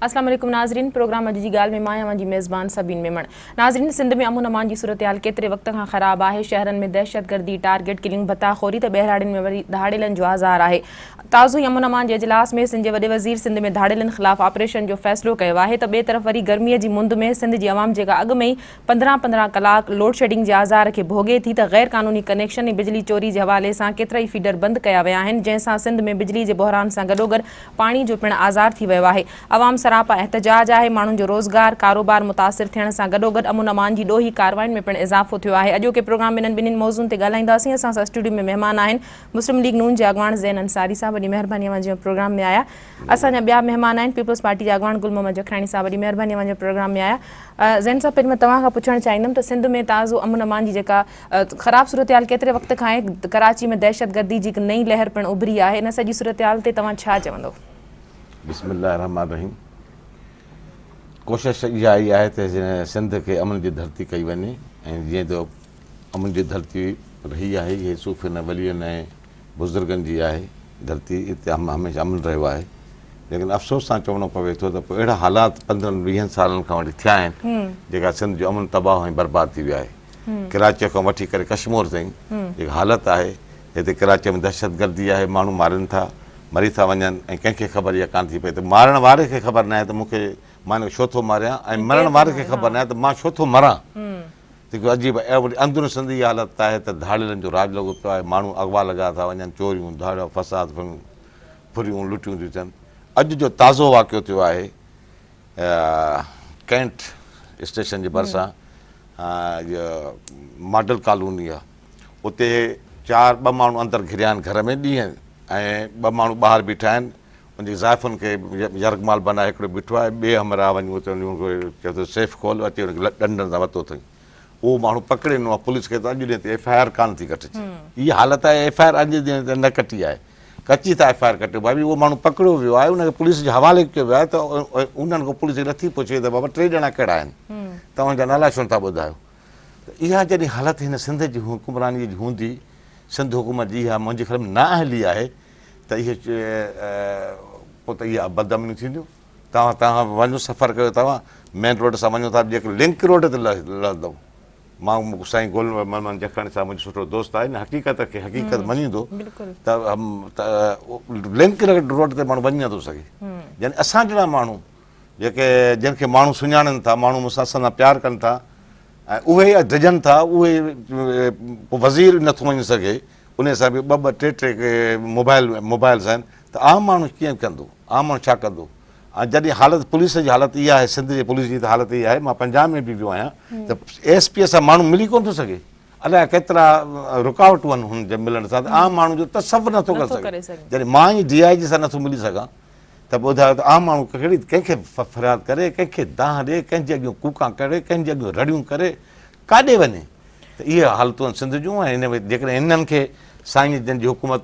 اسلام عليڪم ناظرين پروگرام اڄ جي ڳالهه ۾ مان اوهان جي ميزبان سبين ميمڻ ناظرين سنڌ ۾ امن امان جي صورتحال ڪيتري وقت کان خراب آهي شهرن ۾ دهشتگردي ٽارگيٽ ڪلنگ ڀتا خوري ته ٻهراڙين ۾ وري ڌاڙيلن جو آزار آهي تازو ئي امن امان جي اجلاس ۾ سنڌ جي وڏي وزير سنڌ ۾ ڌاڙيلن خلاف آپريشن جو فيصلو ڪيو آهي ته ٻئي طرف وري گرمي جي مند ۾ سنڌ جي عوام جيڪا اڳ ۾ ئي 15 15 ڪلاڪ لوڊشيڊنگ جي آزار کي ڀوڳي ٿي ته غير قانوني ڪنيڪشن ۽ بجلي چوري جي حوالي سان ڪيترائي فيڊر بند ڪيا ويا آهن جنهن سان سنڌ ۾ بجلي جي بحران سان گڏوگڏ پاڻي جو پڻ آزار ٿي ويو آهي، عوام سراپا احتجاج آهي، ماڻهن جو روزگار، ڪاروبار متاثر ٿيڻ سان گڏوگڏ امن امان جي ڏوهي ڪارواين ۾ پڻ اضافو ٿيو آهي، اڄوڪي پروگرام ۾ انهن ٻنهين موضوعن تي ڳالهائينداسين، اسان سان اسٽوڊيو ۾ مهمان آهن مسلم ليگ نون جي اڳواڻ زين انصاري صاحب وڏي مهرباني اوهان جي پروگرام ۾ آيا، اسان جا ٻيا مهمان آهن پيپلز پارٽي جا اڳواڻ گل محمد جکراڻي صاحب وڏي مهرباني اوهان جو پروگرام ۾ آيا، زين صاحب پهرين مان توهان کان پڇڻ چاهيندم ته سنڌ ۾ تازو امن امان جي جيڪا خراب صورتحال ڪيتري وقت کان آهي، ڪراچي ۾ دهشتگردي جي هڪ نئين لهر پڻ اڀري آهي، ان سڄي صورتحال تي توهان ڇا چوندو؟ بسم الله الرحمٰن الرحيم ڪوشش اها ئي آهي ته سنڌ کي امن جي ڌرتي ڪئي وڃي ۽ جيئن ته امن جي ڌرتي رهي آهي اهي صوفين ولين ۽ بزرگن جي آهي ڌرتي اتي هميشه امن رهيو آهي ليڪن افسوس سان چوڻو پوي ٿو ته پوء اهڙا حالات پندرهن ويهن سالن کان وٺي ٿيا آهن جيڪا سنڌ جو امن تباهه ۽ برباد ٿي ويو آهي ڪراچيء کان وٺي ڪري ڪشمور تائين جيڪا حالت آهي، هتي ڪراچيء ۾ دهشتگردي آهي، ماڻهو مارين ٿا، مري ٿا وڃن ۽ ڪنهن کي خبر اها ڪانه ٿي پئي ته مارڻ واري کي خبر ناهي ته مون کي مان هن کي ڇو ٿو ماريان ۽ مرڻ واري کي خبر ناهي ته مان ڇو ٿو مران. جيڪو عجيب آهي. وري اندرون سنڌ اها حالت آهي ته ڌاڙيلن جو راڄ لڳو پيو آهي، ماڻهو اغوا لڳا ٿا وڃن، چوريون، ڌاڙا، فساد، ڦريون، لٽيون ٿيون ٿين. اڄ جو تازو واقعو ٿيو آهي ڪينٽ اسٽيشن جي ڀرسان ماڊل ڪالوني آ اتي چار ٻه ماڻهو اندر گهريا آهن گهر ۾ ڏينهن ۽ ٻه ماڻهو ٻاهر بيٺا آهن ان جي زائفن کي يرغمال بنائي هڪڙو بيٺو آهي ٻئي همراهه وڃي اتي وڃي ان کي چيو ته سيف کول اچي ان کي ڏنڊن سان وتو اٿئي اهو ماڻهو پڪڙي ڏنو آهي پوليس کي ته اڄ ڏينهن تي ايف I R ڪانه ٿي ڪٽجي هي حالت آهي ايف I R اڄ ڏينهن تي نه ڪٽي آهي ڪچي ٿا ايف I R ڪٽيو ڀاڀي اهو ماڻهو پڪڙيو ويو آهي ان کي پوليس جي حوالي ڪيو ويو آهي ته انهن کان پوليس نٿي پڇي ته بابا ٽي ڄڻا ڪهڙا آهن توهان جا نالا ڇو نٿا ٻڌايو ته اها جڏهن حالت هن سنڌ جي حڪمراني جي هوندي سنڌ حڪومت جي اها منهنجي خيال ۾ نااهلي آهي ته اهي پوء ته اها بدامنيون ٿينديون توهان توهان وڃو سفر ڪيو توهان مين روڊ سان وڃو ٿا جيڪو لنڪ روڊ تي لهندو مان سائين گل محمد جکراڻي صاحب منهنجو سٺو دوست آهي نه حقيقت کي حقيقت مڃيندو ته لنڪ روڊ تي ماڻهو وڃي نٿو سگهي يعني اسان جهڙا ماڻهو جيڪي جن کي ماڻهو سڃاڻن ٿا ماڻهو مون سان سان پيار ڪن ٿا ۽ اهي ڊڄن ٿا اهي وزير نٿو وڃي سگهي ان سان به ٻه ٻه ٽي ٽي موبائل موبائلز آهن ته عام ماڻهو ڪيئن ڪندو عام ماڻهو ڇا ڪندو ۽ جڏهن حالت پوليس جي حالت اها آهي سنڌ جي پوليس جي ته حالت اها آهي مان پنجاب ۾ به ويو آهيان ته ايس پي سان ماڻهو ملي ڪونه ٿو سگهي الاء ڪيترا رڪاوٽون آهن هن جي ملڻ سان ته عام ماڻهو جو تصور نٿو ڪري سگهي جڏهن مان ئي ڊي I جي سان نٿو ملي سگهان ته ٻڌايو ته عام ماڻهو ڪهڙي ڪنهن کي فرياد ڪري ڪنهن کي دانهن ڏي ڪنهن جي اڳيون ڪوڪان ڪري ڪنهن جي اڳيون رڙيون ڪري ڪاڏي وڃي ته اهي حالتون آهن سنڌ جون ۽ ان ۾ جيڪڏهن انهن کي سائين جن جي حڪومت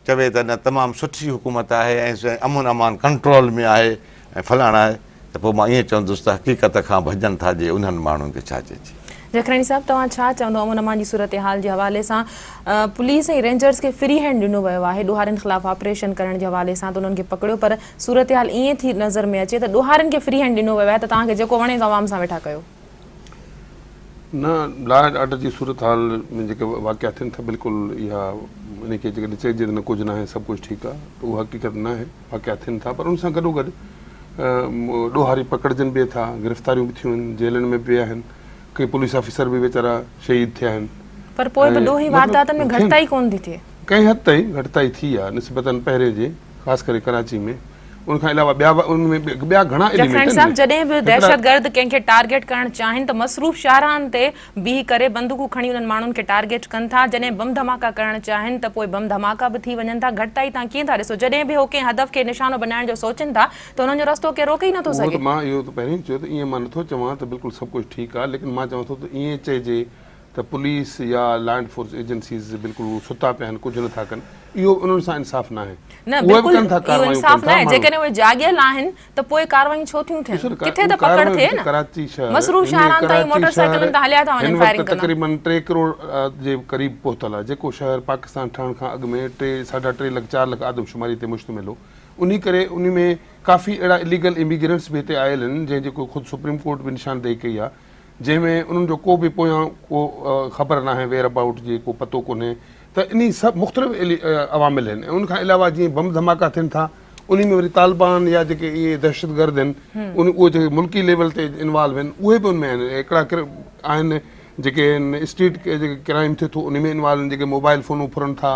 چوي ته نه تمام سٺي حڪومت آهي ۽ امن امان ڪنٽرول ۾ آهي ۽ فلاڻ آهي ته پوء مان ائين چوندس ته حقيقت کان ڀڄن ٿا جي انهن ماڻهن کي ڇا چئجي. جکراڻي صاحب توهان ڇا چوندو امن امان جي صورتحال جي حوالي سان پوليس ۽ رينجرز کي فري هينڊ ڏنو ويو آهي ڏوهارين خلاف آپريشن ڪرڻ جي حوالي سان ته انهن کي پڪڙيو پر صورتحال ائين ٿي نظر ۾ اچي ته ڏوهارين کي فري هينڊ ڏنو ويو آهي ته توهان کي جيڪو وڻي عوام سان ويٺا ڪيو. نه لا اينڊ آرڊر جي صورتحال ۾ جيڪي واقعا ٿين ٿا بلڪل اها ان کي جيڪڏهن چئجي ته نه ڪجهه ناهي سڀ ڪجهه ٺيڪ آهي ته اها حقيقت ناهي واقعا ٿين ٿا پر ان سان گڏو گڏ ڏوهاري پڪڙجن به ٿا گرفتاريون به ٿيون آهن جيلن ۾ به ويا آهن ڪي پوليس آفيسر به ويچارا شهيد ٿيا آهن پر پوء به ڏوهي وارداتن ۾ گهٽتائي ڪونه ٿي ٿئي. ڪنهن حد تائين گهٽتائي ٿي آهي نسبتن پهرين جي خاص ڪري ڪراچي ۾ ان کان علاوه ٻيا ان ۾ ٻيا گهڻا ايليمينٽ جکراڻي صاحب جڏهن به دهشتگرد ڪنهن کي ٽارگيٽ ڪرڻ چاهين ته مصروف شاهراهن تي بيهي ڪري بندوقون کڻي انهن ماڻهن کي ٽارگيٽ ڪن ٿا جڏهن بم ڌماڪا ڪرڻ چاهين ته پوء بم ڌماڪا به ٿي وڃن ٿا گهٽتائي تان ڪيئن ٿا ڏسو جڏهن به هو ڪنهن هدف کي نشانو بنائڻ جو سوچين ٿا ته انهن جو رستو ڪير روڪي ئي نٿو اهو سگهي. ته مان اهو ته پهرين ئي چيو ته ائين مان نٿو چوان ته بلڪل سڀ ڪجهه ٺيڪ آهي ليڪن مان چوان ٿو ته ائين چئجي ته پوليس يا لا اينڊ فورس ايجنسيز بلڪل هو ستا پيا آهن ڪجهه نٿا ڪن اهو انهن سان انصاف ناهي نه اهي به بلڪل ڪن ٿا اهو ڪاروايون ڪن انصاف ٿا ناهي ماڻهو جيڪڏهن اهي جاڳيل آهن ته پوء ڪاروايون ڇو ٿيون ٿين ڏسو نه ڪٿي اهو ته پڪڙ ڪاروايون ٿئي ڏسو نه ڪراچي شهر مصروف هن شاهراهن تان ڪراچي موٽر شهر سائيڪلن تان هليا ٿا هن وڃن وقت فائرنگ ڪندا. تقريبن 3 ڪروڙ جي قريب پهتل آهي جيڪو شهر پاڪستان ٺهڻ کان اڳ ۾ ٽي ساڍا ٽي لک چار لک آدمشماري تي مشتمل هو. انهي ڪري انهي ۾ ڪافي اهڙا اليگل اميگرنٽس به هتي آيل آهن جنهن جي ڪو خود سپريم ڪورٽ به نشاندهي ڪئي آهي جنهن ۾ انهن جو ڪو به پويان ڪو خبر ناهي ويئر ابائوٽ جي ڪو پتو ڪونهي ته انهي سڀ مختلف عوامل آهن ۽ ان کان علاوه جيئن بم ڌماڪا ٿين ٿا انهي ۾ وري طالبان يا جيڪي اهي دهشتگرد آهن ان اهي جيڪي ملڪي ليول تي انوالو آهن اهي به ان ۾ آهن هڪڙا آهن جيڪي اسٽريٽ جيڪي ڪرائم ٿئي ٿو انهي ۾ انوالو آهن جيڪي موبائل فونون ڦرن ٿا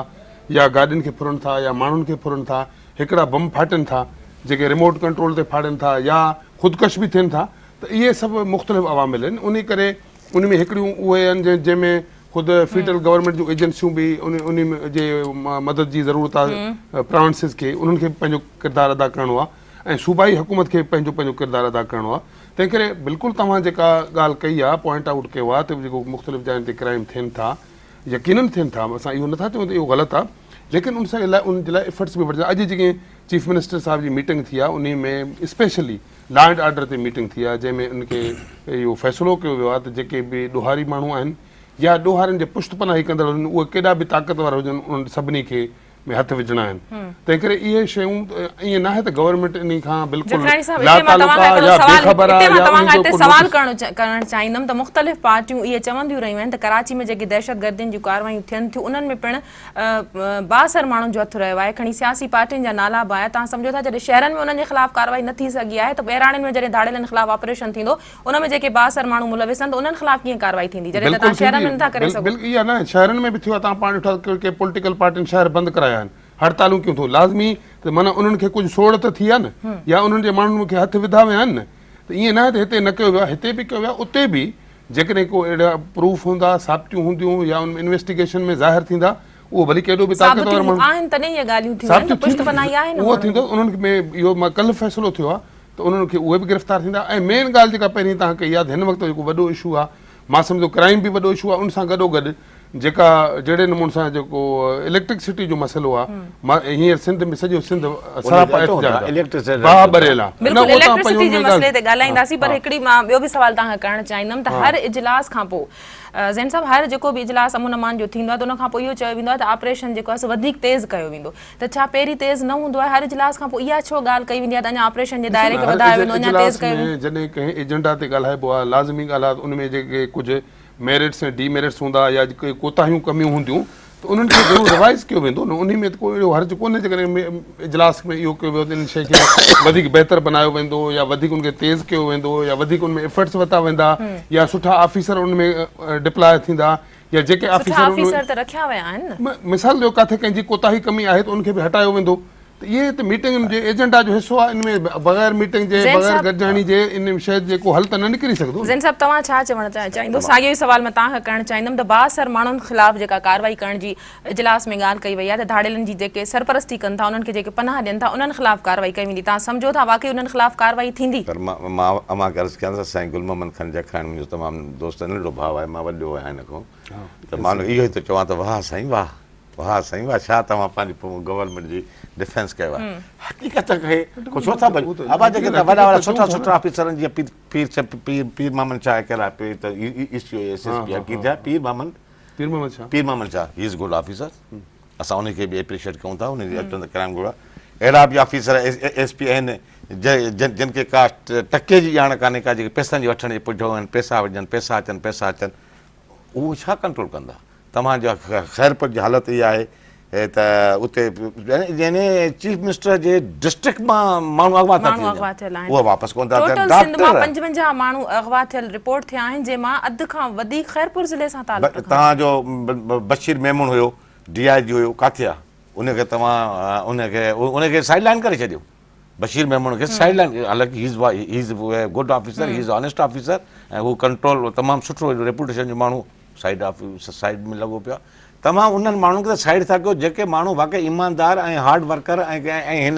يا گاڏين کي ڦرن ٿا يا ماڻهن کي ڦرن ٿا هڪڙا بم ڦاٽن ٿا جيڪي ريموٽ ڪنٽرول تي ڦاڙين ٿا يا خودڪش به ٿين ٿا ته اهي سڀ مختلف عوامل آهن انهي ڪري ان ۾ هڪڙيون اهي آهن جنهن ۾ خود فيڊرل گورنمينٽ جون ايجنسيون به انهي جي مدد جي ضرورت آهي پراونسز کي انهن کي به پنهنجو ڪردار ادا ڪرڻو آهي ۽ صوبائي حڪومت کي به پنهنجو پنهنجو ڪردار ادا ڪرڻو آهي تنهن ڪري بلڪل توهان جيڪا ڳالهه ڪئي آهي پوائنٽ آئوٽ ڪيو آهي ته جيڪو مختلف جاين تي ڪرائم ٿين ٿا يقينن ٿين ٿا اسان اهو نٿا چئون ته اهو غلط آهي ليڪن ان سان ان جي لاء ايفرٽس به وٺجن اڄ جيڪي چيف منسٽر صاحب جي ميٽنگ ٿي آهي انهي ۾ اسپيشلي لا اينڊ آرڊر تي ميٽنگ ٿي آهي جنهن ۾ ان کي اهو فيصلو ڪيو ويو آهي ته جيڪي به ڏوهاري ماڻهو آهن يا ڏوهارين جي پشت پناهي ڪندڙ هجن اهي ڪيڏا به طاقتور هجن انهن سڀني کي ۾ هٿ وجهڻا آهن تنهن ڪري اهي شيون ائين ناهي ته گورنمينٽ انهي کان بلڪل جکراڻي صاحب لا اتي مان تعلق توهان کان آهي هڪڙو يا بي سوال خبر اتي آهي مان يا توهان انهي کان جو اتي ڪو سوال نوٽيس ڪرڻ ڪرڻ چاهيندم ته مختلف پارٽيون اهي چونديون رهيون آهن ته ڪراچي ۾ جيڪي دهشتگردين جون ڪارروايون ٿين ٿيون انهن ۾ پڻ بااثر ماڻهن جو هٿ رهيو آهي، کڻي سياسي پارٽين جا نالا به آيا، توهان سمجهو ٿا جڏهن شهرن ۾ انهن جي خلاف ڪارروائي نه ٿي سگهي آهي ته ٻهراڙين ۾ جڏهن ڌاڙيلن خلاف آپريشن ٿيندو ان ۾ جيڪي بااثر ماڻهو ملوث آهن ته انهن خلاف ڪيئن ڪارروائي ٿيندي جڏهن ته بلڪل توهان شهرن ۾ ٿيندي نٿا ڪري سگهو. بلڪل اها نه شهرن ۾ به ٿيو آهي توهان پاڻ ڏٺو آهي ته ڪي پوليٽيڪل پارٽين شهر بند ڪرايا آهن هڙتالون ڪيون اٿو لازمي ته معنيٰ انهن کي ڪجهه سوڙ ته ٿي آهي نه يا انهن جي ماڻهن کي هٿ وڌا ويا آهن نه ته ائين ناهي ته هتي نه ڪيو ويو آهي هتي به ڪيو ويو آهي اتي به جيڪڏهن ڪو اهڙا پروف هوندا، ثابتيون هونديون يا ان انويسٽيگيشن ۾ ظاهر ٿيندا، اهو ڀلي ڪيڏو به طاقتور ثابتيون ماڻهو. آهن تڏهن اهي ڳالهيون ٿيون آهن ته ثابتيون پشت ٿينديون پناهي آهي نه اهو ماڻهن ٿيندو جي. انهن ۾ اهو ڪلهه فيصلو ٿيو آهي ته انهن کي اهي به گرفتار ٿيندا ۽ مين ڳالهه جيڪا پهرين توهان ڪئي آهي ته هن وقت جيڪو وڏو اشو آهي مان سمجهان ٿو ڪرائيم به وڏو اشو آهي ان سان گڏوگڏ جيڪا جهڙي نموني سان جيڪو اليڪٽرڪ سٽي جو مسئلو آ مان هينئر سنڌ ۾ سڄو سنڌ سراپا احتجاج آ باهه ٻريل آ بلڪل اليڪٽرڪ سٽي جي مسئلي تي ڳالهائينداسين پر هڪڙي مان ٻيو به سوال توهان کان ڪرڻ چاهيندم ته هر اجلاس کان پوء زين صاحب هر جيڪو به اجلاس امن امان جو ٿيندو آهي ته ان کان پوء اهو چيو ويندو آهي ته آپريشن جيڪو آهي سو وڌيڪ تيز ڪيو ويندو ته ڇا پهرين تيز نه هوندو آهي هر اجلاس کان پوء اها ڇو ڳالهه ڪئي ويندي آهي ته اڃا آپريشن جي دائري کي وڌايو ويندو اڃا تيز ڪيو ويندو. جڏهن ڪنهن ايجنڊا تي ڳالهائبو آهي لازمي ڳالهه آهي ته ان ۾ جيڪي ڪجهه ميرٽس ۽ ڊي ميرٽس هوندا يا ڪي ڪوتاهيون ڪميون هونديون ته انهن کي ضرور روائز ڪيو ويندو نه انهي ۾ ته ڪو اهڙو حرج ڪونهي جيڪڏهن اجلاس ۾ اهو ڪيو ويو ته ان شيء کي وڌيڪ بهتر بنايو ويندو يا وڌيڪ ان کي تيز ڪيو ويندو يا وڌيڪ ان ۾ ايفرٽس ورتا ويندا يا سٺا آفيسر ان ۾ ڊپلاء ٿيندا يا جيڪي سٺا آفيسر ته رکيا ويا آهن نه. مثال ڏيو ڪاٿي ڪنهن جي ڪوتاهي ڪمي آهي ته ان کي به هٽايو ويندو ته اهي ته ميٽنگ جي ايجنڊا جو حصو آهي ان ۾ بغير ميٽنگ جي زين بغير صاحب گڏجاڻي جي ان شيء جي ڪو حل ته نه نڪري سگهندو نه. زين صاحب توهان ڇا چوڻ چاهيندو ساڳيو ئي سوال مان توهان کان ڪرڻ چاهيندم ته بااثر ماڻهن خلاف جيڪا ڪارروائي ڪرڻ جي اجلاس ۾ ڳالهه ڪئي وئي آهي ته ڌاڙيلن جي جيڪي سرپرستي ڪن ٿا انهن کي جيڪي پناهه ڏين ٿا انهن خلاف ڪارروائي ڪئي ويندي توهان سمجهو ٿا واقعي انهن خلاف ڪارروائي ٿيندي؟ پر مان اوهان کي عرض ڪيان ته سائين گل محمد خان جکراڻي منهنجو تمام دوست ننڍڙو ڀاء آهي مان وڏو آهيان هن کان ته مان اهو ئي ٿو چوان ته واهه سائين واهه واهه سائين واهه ڇا توهان پنهنجي گورنمينٽ جي ڊفينس ڪيو آهي حقيقت کي ڪو ڇو ٿا ڀڄو ابا جيڪي توهان وڏا وڏا سٺا سٺا آفيسرن جيئن پير پير پير پير محمد شاهه ڪهڙا پير ته اي سي او ايس ايس پي حقيقت جا پير محمد پير محمد شاهه پير محمد شاهه هي از گڊ آفيسر اسان ان کي به اپريشيٽ ڪيون ٿا ان جي اچن ته ڪرائم گڊ اهڙا به آفيسر ايس پي آهن جن کي ڪا ٽڪي جي ڄاڻ ڪانهي ڪا جيڪي پئسن جي وٺڻ جي پٺيان آهن پئسا وجهن پئسا اچن پئسا اچن اهو ڇا ڪنٽرول ڪندا توهان جا خيرپور جي حالت اها آهي ته اتي يعني چيف منسٽر جي ڊسٽرڪٽ مان ماڻهو اغوا ٿا ٿي وڃن اهي واپس ڪونه ٿا اچن ٽوٽل سنڌ مان 55 ماڻهو اغوا ٿيل رپورٽ ٿيا آهن جنهن مان اڌ کان وڌيڪ خيرپور ضلعي سان تعلق رکن ٿا. توهان جو بشير ميمڻ هيو ڊي I جي هيو ڪاٿي آ ان کي توهان ان کي ان کي سائيڊ لائن ڪري ڇڏيو بشير ميمڻ کي سائيڊ لائن حالانڪه he is good officer he is honest officer ۽ هو ڪنٽرول تمام سٺو ريپوٽيشن جو ماڻهو سائيڊ سائيڊ ۾ لڳو پيو آهي توهان انهن ماڻهن کي ته سائيڊ ٿا ڪيو جيڪي ماڻهو واقعي ايماندار ۽ هارڊ ورڪر ۽ ۽ هن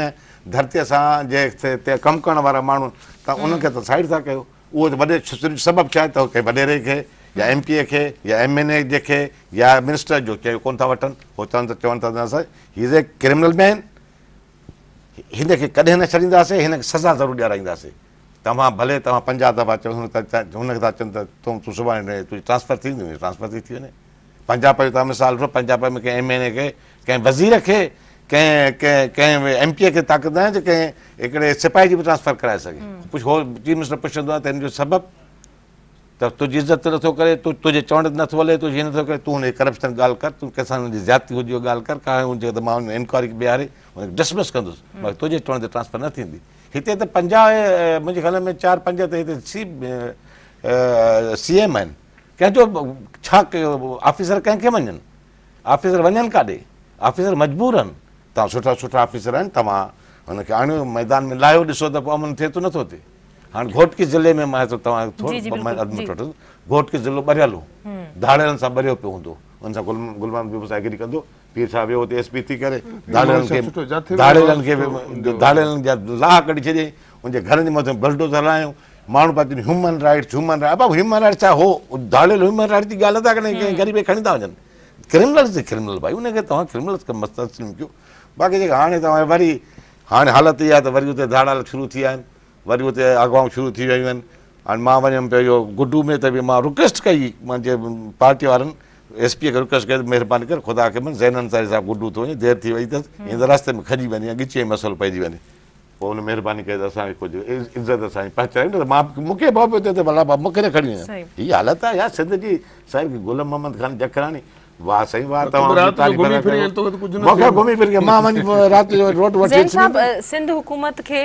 ڌرتي سان جي تي ڪم ڪرڻ وارا ماڻهو توهان انهن کي ته سائيڊ ٿا ڪيو اهو ته وڏي سبب ڇا آهي ته ڪنهن وڏيري کي يا ايم پي اي کي يا ايم اين اي جي کي يا منسٽر جو چيو ڪونه ٿا وٺن هو چون ٿا چون ٿا ته هي از اي ڪرمنل مين هن کي ڪڏهن نه ڇڏينداسين، هن کي سزا ضرور ڏيارائينداسين. توهان ڀلي توهان 50 دفعا چئو هن کي ٿا چون ته تون سڀاڻي تنهنجي ٽرانسفر ٿي ويندي، ٽرانسفر ٿي ٿي وڃي. پنجاب جو توهان مثال وٺو، پنجاب ۾ ڪنهن ايم اين اي کي، ڪنهن وزير کي، ڪنهن ڪنهن ڪنهن ايم پي اي کي طاقت ناهي جو ڪنهن هڪڙي سپاهي جي به ٽرانسفر ڪرائي سگهي. پڇ هو چيف منسٽر پڇندو آهي ته هن جو سبب ته تنهنجي عزت نٿو ڪري، تون تنهنجي چوڻ تي نٿو هلي، تنهنجي هي نٿو ڪري، تون هن جي ڪرپشن ڳالهه ڪر، تون ڪنهن سان هن جي زيادتي هجي اها ڳالهه ڪر، ڪا هن چيو ته مان هن انڪوائري کي بيهاري هن کي ڊسمس ڪندس، مگر تنهنجي چوڻ تي ٽرانسفر نه ٿيندي. هتي ته 50 منهنجي خيال ۾ چار پنج ته هتي سي سي ايم آهن، ڪنهن جو ڇا آفيسر ڪنهن کي مڃن؟ آفيسر وڃن ڪاڏي؟ آفيسر مجبور آهن. توهان سٺا سٺا آفيسر آهن، توهان هن کي آڻيو ميدان ۾ لاهيو ڏسو ته پوء امن ٿئي ٿو نٿو ٿئي. هاڻ گهوٽڪي ضلعي ۾ مان توهان کي ٿورو اڌ منٽ وٺندس. گهوٽڪي ضلعو ٻريل هو، ڌاڙيلن سان ٻريو پيو هوندو هو. ان سان گل گل محمد به مون سان ايگري ڪندو. پير صاحب ويو اتي ايس پي ٿي ڪري ڌاڙيلن کي ڌاڙيلن کي ڌاڙيلن جا لاهه ڪڍي ڇڏيائين. ان جي گهرن جي مٿان بلڊوزر هلايائون. ماڻهو پيا چون هيومن رائٽس هيومن رائٽس ابا هيومن رائٽس ڇا هو ڌاڙيل هيومن رائٽس جي ڳالهه نٿا ڪن ڪنهن غريب کي کڻي ٿا وڃن. ڪرمنلز ته ڪرمنل ڀائي ان کي توهان ڪرمنلز کي تسليم ڪيو. باقي جيڪا هاڻي توهان وري هاڻي حالت اها ته وري اتي ڌاڙيل شروع ٿي ويا آهن، وري اتي اغوائون شروع ٿي ويون آهن. هاڻي مان وڃم پيو اهو گڊو ۾ ته به مان رڪويسٽ ڪئي منهنجي پارٽي وارن ايس پي کي رڪويسٽ ڪئي ته مهرباني ڪري خدا کي من زين انصاري صاحب گڊو ٿو وڃي دير ٿي وئي اٿس ايندڙ رستي ۾ کڄي وڃي يا ڳچيء ۾ مسئلو پئجي وڃي. پوء هن مهرباني ڪئي ته اسان کي ڪجهه عزت اسان جي پهچائي نه ته مان مون کي ڀؤ پيو ٿئي ته ڀلا مون کي نه کڻي وڃن. هي حالت آهي يار سنڌ جي. سائين گل محمد خان جکراڻي واهه سائين واهه توهان رات جو گهمي ڦري آيل توکي ته ڪجهه نه مون کي گهمي ڦري مان وڃي رات جو روٽ وٺي زين صاحب سنڌ حڪومت کي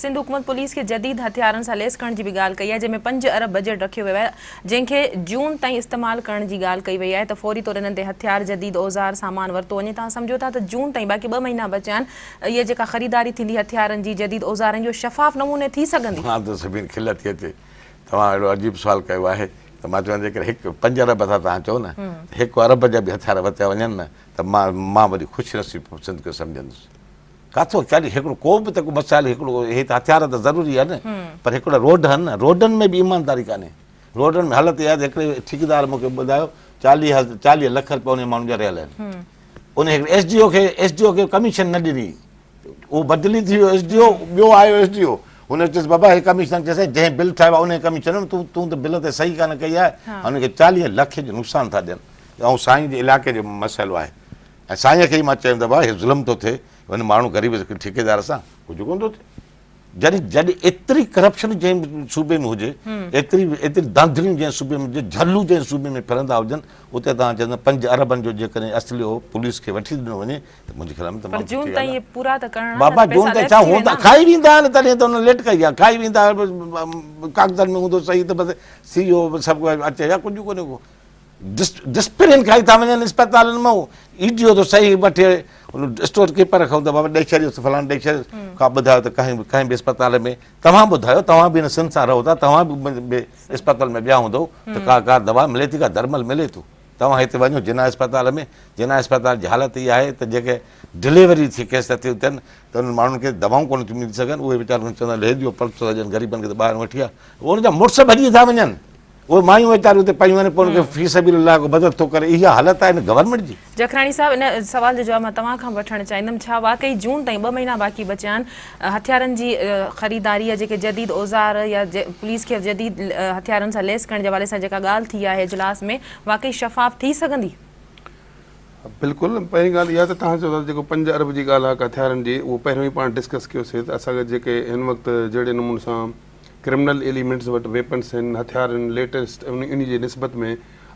سنڌ حڪومت پوليس کي جديد هٿيارن سان ليس ڪرڻ جي به ڳالهه ڪئي آهي جنهن ۾ 5 ارب بجيٽ رکيو ويو آهي جنهن کي جون تائين استعمال ڪرڻ جي ڳالهه ڪئي وئي آهي ته فوري طور انهن تي هٿيار جديد اوزار سامان ورتو وڃي توهان سمجهو ٿا ته جون تائين باقي 2 مهينا بچيا آهن اها جيڪا خريداري ٿيندي هٿيارن جي جديد اوزارن جي اهو شفاف نموني ٿي سگهندي؟ مان ته سڀني کل ٿي اچي توهان اهڙو عجيب سوال ڪيو آهي ته مان چوان جيڪر هڪ 5 ارب ٿا توهان چئو نه ته 1 ارب جا به هٿيار ورتيا وڃن نه ته مان مان وڏي خوش نصيب سنڌ کي سمجهندس. ڪاٿو ڪاڏي هڪڙو ڪو به ته ڪو مسائل هڪڙو هي ته هٿيار ته ضروري آهي نه پر هڪڙا روڊ آهن نه روڊن ۾ به ايمانداري ڪانهي. روڊن ۾ حالت اها ته هڪڙي ٺيڪيدار مون کي ٻڌايو 40 لک رپيا انهي ماڻهو جا رهيل آهن. انهي هڪڙي ايس ڊي او کي ايس ڊي او کي ڪميشن نه ڏني اهو بدلي ٿي ويو ايس ڊي او ٻيو آيو ايس ڊي او هن چيس بابا هي ڪميشن چيس جنهن بل ٺاهيو آهي انهي ڪميشن ۾ تون تون ته بل تي صحيح ڪانه ڪئي آهي هن کي 40 لک جو نقصان ٿا ڏين ۽ سائين جي علائقي جو مسئلو آهي ۽ سائين کي ئي مان چيم ته بابا هي ظلم ٿو ٿئي هن ماڻهو غريب ٺيڪيدار سان ڪجهه ڪونه ٿو ٿئي جڏهن جڏهن ايتري ڪرپشن جنهن صوبي ۾ هجي ايتري ايتري ڌانڌليون جنهن صوبي ۾ هجي جهلو جنهن صوبي ۾ ڦرندا هجن اتي توهان چوندا 5 اربن جو جيڪڏهن اسلحو پوليس کي وٺي ڏنو وڃي ته منهنجي خيال ۾ تمام پر جون تائين اهي پورا ته ڪرڻا بابا جون تائين ڇا هو ته کائي ويندا آهن تڏهن ته انهن ليٽ ڪئي آهي کائي ويندا ڪاغذن ۾ هوندو صحيح ته بس سي او سڀ اچي يا ڪجهه ڪونهي ڪو ڊسپرين کائي ٿا وڃن اسپتالن مان اي ڊي او ٿو صحيح وٺي اسٽور ڪيپر کان ته بابا ڏئي ڇڏيوس فلاڻو ڏئي ڇڏيوس کا ٻڌايو ته ڪنهن به ڪنهن به اسپتال ۾ توهان ٻڌايو توهان به هن سنڌ سان رهو ٿا توهان به اسپتال ۾ ويا هوندو ته ڪا ڪا دوا ملي ٿي ڪا درمل ملي ٿو توهان هتي وڃو جناح اسپتال ۾ جناح اسپتال جي حالت اها آهي ته جيڪي ڊليوري ٿي ڪيس ٿيون ٿين ته انهن ماڻهن کي دوائون ڪونه ٿيون ملي سگهن اهي ويچارن چوندا هي ڏيو پلس ٿا ڏين غريبن کي ته ٻاهر وٺي آ ان جا مڙس ڀڄي ٿا وڃن اهي مايون ويچاريون اتي پيون آهن پوء ان کي في سبيل الله ڪو مدد ٿو ڪري اها حالت آهي هن گورنمينٽ جي. جکراڻي صاحب ان سوال جو جواب مان توهان کان به وٺڻ چاهيندم ڇا واقعي جون تائين 2 مهينا باقي بچيا آهن هٿيارن جي خريداري يا جيڪي جديد اوزار يا پوليس کي جديد هٿيارن سان ليس ڪرڻ جي حوالي سان جيڪا ڳالهه ٿي آهي اجلاس ۾ واقعي شفاف ٿي سگهندي؟ بلڪل پهرين ڳالهه اها ته توهان چئو ٿا ته جيڪو 5 ارب جي ڳالهه آهي هٿيارن جي اهو پهريون ئي پاڻ ڊسڪس ڪيوسي ته اسان کي جيڪي هن وقت جهڙي نموني سان ڪرمنل ايليمينٽس وٽ ويپنس آهن، هٿيار آهن، ليٽيسٽ انهي جي نسبت ۾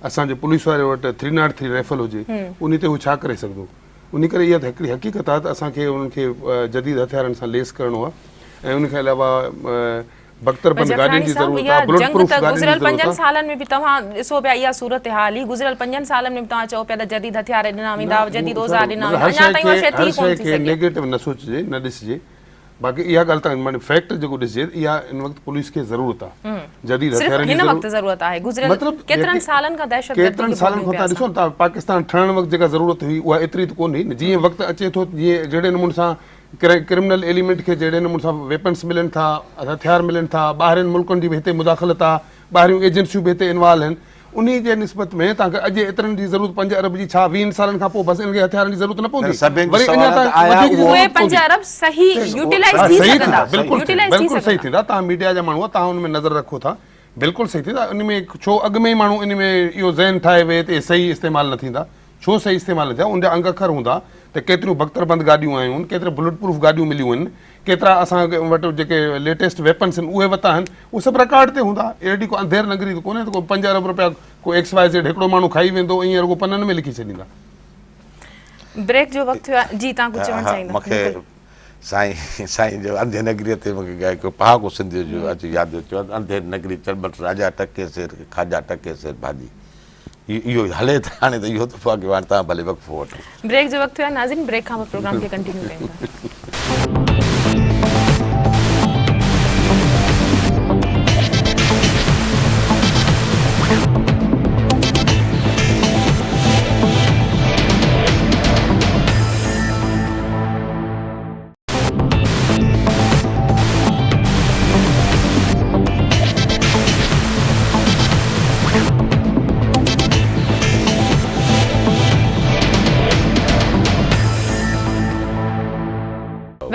اسان جي پوليس واري وٽ ٿري not three rifle هجي انهي تي هو ڇا ڪري سگهندو؟ انهي ڪري اها ته هڪڙي حقيقت آهي ته اسان کي انهن کي جديد هٿيارن سان ليس ڪرڻو آهي ۽ ان کان علاوه بڪتر پر بند گاڏين جکراڻي جي صاحب ضرورت اها آهي، بلٽ جنگ پروف ته گاڏين جي گذريل ضرورت پنجن آهي. سالن ۾ به توهان ڏسو پيا اها صورتحال هئي گذريل پنجن سالن ۾ به توهان چئو پيا ته جديد هٿيار ڏنا نه ويندا جديد اهو اوزار ڏنا مطلب ويندا هر اڃا شيء تائين کي اها شيء هر ٿي شيء ڪونه ٿي کي سگهي. نيگيٽو نه سوچجي نه ڏسجي باقي اها ڳالهه ته معني فيڪٽ جيڪو ڏسجي ته اها ان وقت پوليس کي ضرورت آهي جديد صرف هٿيارن جي هن وقت ضرورت ضرورت آهي گذريل مطلب ڪيترن سالن کان دهشتگردي ڪيترن کي سالن ڀوڳيون کان پيا تان ڏسو اسان. نه پاڪستان ٺهڻ وقت جيڪا ضرورت هئي اها ايتري ته ڪونه هئي نه جيئن وقت اچي ٿو جيئن جهڙي نموني سان ڪرمنل ايليمينٽ کي جهڙي نموني سان ويپنس ملن ٿا هٿيار ملن ٿا ٻاهرين ملڪن جي به هتي مداخلت آهي ٻاهريون ايجنسيون به هتي انوالو آهن انهي جي نسبت ۾ توهان کي اڄ ايترن جي ضرورت 5 ارب جي ڇا ويهن سالن کان پوء بس انهن کي هٿيارن جي ضرورت نه پوندي وري اڃا تائين وڌيڪ جي اهي ضرورت 5 پوندي. ارب صحيح يوٽيلائيز ٿي صحيح سگهندا ٿيندا بلڪل يوٽيلائيز ٿي بلڪل صحيح سگهندا. ٿيندا توهان ميڊيا جا ماڻهو آهيو توهان ان ۾ نظر رکو ٿا بلڪل صحيح ٿيندا ان ۾ ڇو اڳ ۾ ئي ماڻهو ان ۾ اهو ذهن ٺاهي ويهي ته اهي صحيح استعمال نه ٿيندا ڇو صحيح استعمال نه ٿيا ان جا انگ اکر هوندا ته ڪيتريون بڪتر بند گاڏيون آيون آهن، ڪيتري بلٽ پروف گاڏيون مليون آهن، ڪيترا اسان وٽ جيڪي ليٽيسٽ ويپنس آهن اهي وتا آهن، اهي سڀ رڪارڊ تي هوندا. اهڙي ڪو انڌير نگري ته ڪونهي ته ڪو پنج ارب رپيا ڪو ايڪس واء زيڊ هڪڙو ماڻهو کائي ويندو ۽ ائين رڳو پنن ۾ لکي ڇڏيندا. بريڪ جو وقت ٿيو آهي جي توهان ڪجهه چوڻ چاهيندا. مون کي سائين سائين جو انڌي نگري تي مون کي هڪ پهاڪو سنڌيء جو اچي ياد اچيو انڌي نگري چرٻٽ راجا ٽڪي سير کاڄا ٽڪي سير ڀاڄي. اهو هلي ته هاڻي ته اهو ته پهاڪو هاڻي توهان ڀلي وقفو وٺو. بريڪ جو وقت ٿيو آهي ناظرين بريڪ کان پوء پروگرام کي ڪنٽينيو ڪيون ٿا.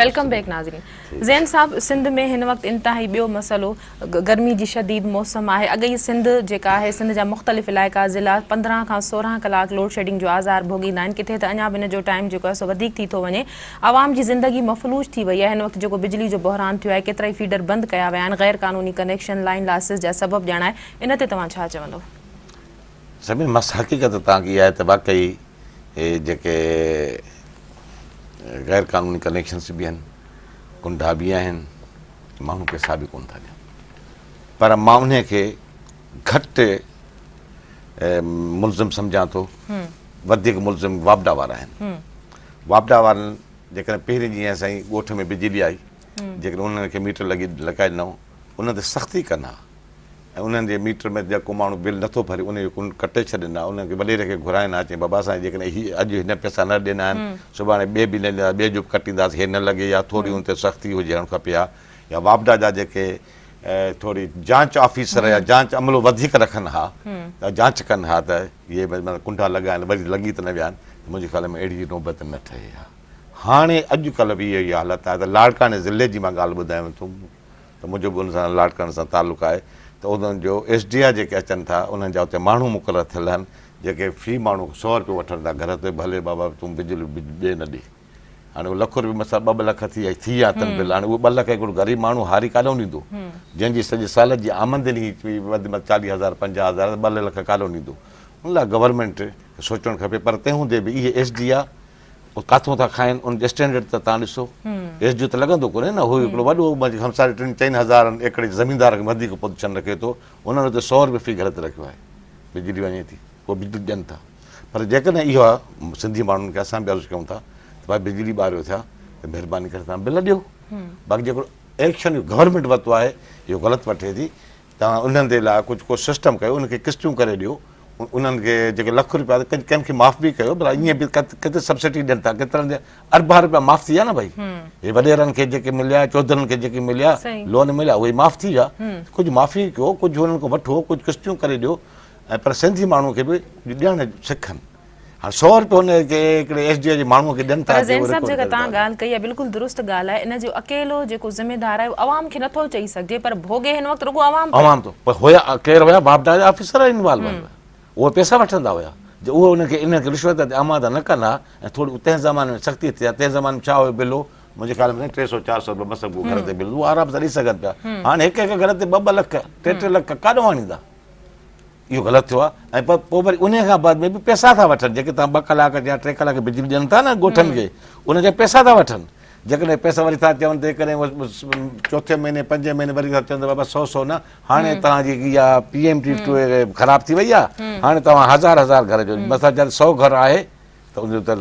Welcome back ناظرين زين صاحب سنڌ ۾ هن وقت انتهائي ٻيو مسئلو گرمي جي شديد موسم آهي اڳ ئي سنڌ جيڪا آهي سنڌ جا مختلف علائقا ضلعا 15 کان 16 ڪلاڪ لوڊ شيڊنگ جو آزار ڀوڳيندا آهن ڪٿي ته اڃا به ان جو ٽائيم جيڪو آهي سو وڌيڪ ٿي ٿو وڃي عوام جي زندگي مفلوج ٿي وئي آهي، هن وقت جيڪو بجلي جو بحران ٿيو آهي، ڪيترائي فيڊر بند ڪيا ويا آهن، غير قانوني ڪنيڪشن، لائين لاسز جا سبب ڄاڻائي ان تي توهان ڇا چوندو؟ سمير مس حقيقت توهان کي اها آهي ته واقعي هي جيڪي غير قانوني ڪنيڪشنس به آهن، ڪنڊا به آهن، ماڻهو پئسا به ڪونه ٿا ڏين پر مان انهي کي گهٽ ملزم سمجهان ٿو، وڌيڪ ملزم واپڊا وارا آهن. واپڊا وارن جيڪڏهن پهرين ڏينهن اسان جي ڳوٺ ۾ بجلي آئي جيڪڏهن انهن کي ميٽر لڳي لڳائي ڏنائون انهن تي سختي ڪن ها ۽ انهن جي ميٽر ۾ جيڪو ماڻهو بل نٿو ڀري ان جو ڪنڊ ڪٽي ڇڏين ها انهن کي وڏيري کي گهرائين ها چئين بابا سائين جيڪڏهن هي اڄ هن پئسا نه ڏنا آهن سڀاڻي ٻئي به نه ڏيندا ٻئي جو به ڪٽينداسين هي نه لڳي يا ٿوري ان تي سختي هجڻ کپي ها يا واپڊا جا جيڪي ٿوري جانچ آفيسر يا جانچ عملو وڌيڪ رکن ها ته جانچ ڪن ها ته اهي مطلب ڪنڊا لڳا آهن وري لڳي ته نه ويا آهن ته منهنجي خيال ۾ اهڙي نوبت نه ٺهي ها. هاڻي اڄ ڪلهه به اها ئي حالت آهي ته لاڙڪاڻي ضلعي جي مان ڳالهه ٻڌايان ٿو ته منهنجو به ان سان لاڙڪاڻي سان تعلق آهي ته انهن جو ايس ڊي I جيڪي اچن ٿا انهن جا اتي ماڻهو مقرر ٿيل آهن جيڪي في ماڻهو سئو رپيو وٺن ٿا گهر تي ڀلي بابا تون بجلي ڏي نه ڏي. هاڻي اهو لک روپيه مثلا ٻه ٻه لک ٿي ٿي ويا اٿن بل هاڻي اهو ٻه لک هڪڙو غريب ماڻهو هاري ڪاڏئون ڏيندو جنهن جي سڄي سال جي آمدني ئي وڌ ۾ وڌ چاليهه هزار پنجاهه هزار ٻه لک ڪاڏئون ڏيندو ان لاء گورنمينٽ کي سوچڻ کپي پر تنهن هوندي به اهي ايس ڊي آ ڪاٿون ٿا کائن ان جو اسٽينڊرڊ ته تان ڏسو ايس ڊي او ته لڳندو ڪونهي نه هو هڪڙو وڏو همساري ٽن چئن هزارن ايڪڙ جي زميندار کي وڌيڪ پوزيشن رکي ٿو انهن اتي سئو روپيه في گهر تي رکيو آهي بجلي وڃي ٿي پوء بجلي ڏين ٿا پر جيڪڏهن اهو آهي سنڌي ماڻهن کي اسان به عرض ڪيون ٿا ته ڀائي بجلي ٻاريو ٿيا ته مهرباني ڪري توهان بل ڏيو باقي جيڪو ايڪشن گورنمينٽ ورتو آهي اهو غلط وٺي ٿي توهان انهن جي لاء ڪجهه ڪو سسٽم ڪيو انهن کي قسطيون ڪري ڏيو انهن کي جيڪي لک روپيا ڪنهن کي معاف به ڪيو ڀلا ائين به ڪٿي سبسڊي ڏين ٿا ڪيترن جا اربها روپيا معاف ٿي ويا نه ڀائي هي وڏيرن کي جيڪي مليا چوڌرين کي جيڪي مليا لون مليا اهي معاف ٿي ويا ڪجهه معافي ڪيو ڪجهه انهن کان وٺو ڪجهه قسطيون ڪري ڏيو ۽ پر سنڌي ماڻهو کي به ڪجهه ڏيڻ سکن. هاڻ سئو روپيو هن کي هڪڙي ايس ڊي او جي ماڻهو کي ڏين ٿا پر زين صاحب جيڪا توهان ڳالهه ڪئي آهي بلڪل درست ڳالهه آهي ان جو اڪيلو جيڪو ذميدار آهي اهو عوام کي نٿو چئي سگهجي پر ڀوڳي هن وقت رڳو عوام پيو. عوام ٿو پر هيا ڪير هيا واپڊا جا آفيسر انوالو هيا اهي پئسا وٺندا هيا جي اهي انهن کي انهن کي رشوت تي آماده نه ڪن ها ۽ ٿوري تنهن زماني ۾ سختي ٿئي ها تنهن زماني ۾ ڇا هيو بل هو منهنجي خيال ۾ ٽي سئو چار سئو روپيا مس گهر تي بل اهو آرام سان ڏئي سگهن پيا هاڻي هڪ هڪ گهر تي ٻه ٻه لک ٽي ٽي لک ڪاڏو آڻيندا. اهو غلط ٿيو آهي ۽ پوء وري انهي کان بعد ۾ به پئسا ٿا وٺن جيڪي توهان ٻه ڪلاڪ يا ٽي ڪلاڪ بجلي ڏين ٿا نه ڳوٺن کي ان جا پئسا ٿا وٺن جيڪڏهن پئسا وري ٿا چون ته جيڪڏهن چوٿين مهيني پنجين مهيني وري ٿا چون ته بابا سو سو نه هاڻي توهان جي اها پي ايم ٽي ٽو خراب ٿي وئي آهي هاڻي توهان هزار هزار گهر جو مثلا جڏهن سو گهر آهي ته ان جو ته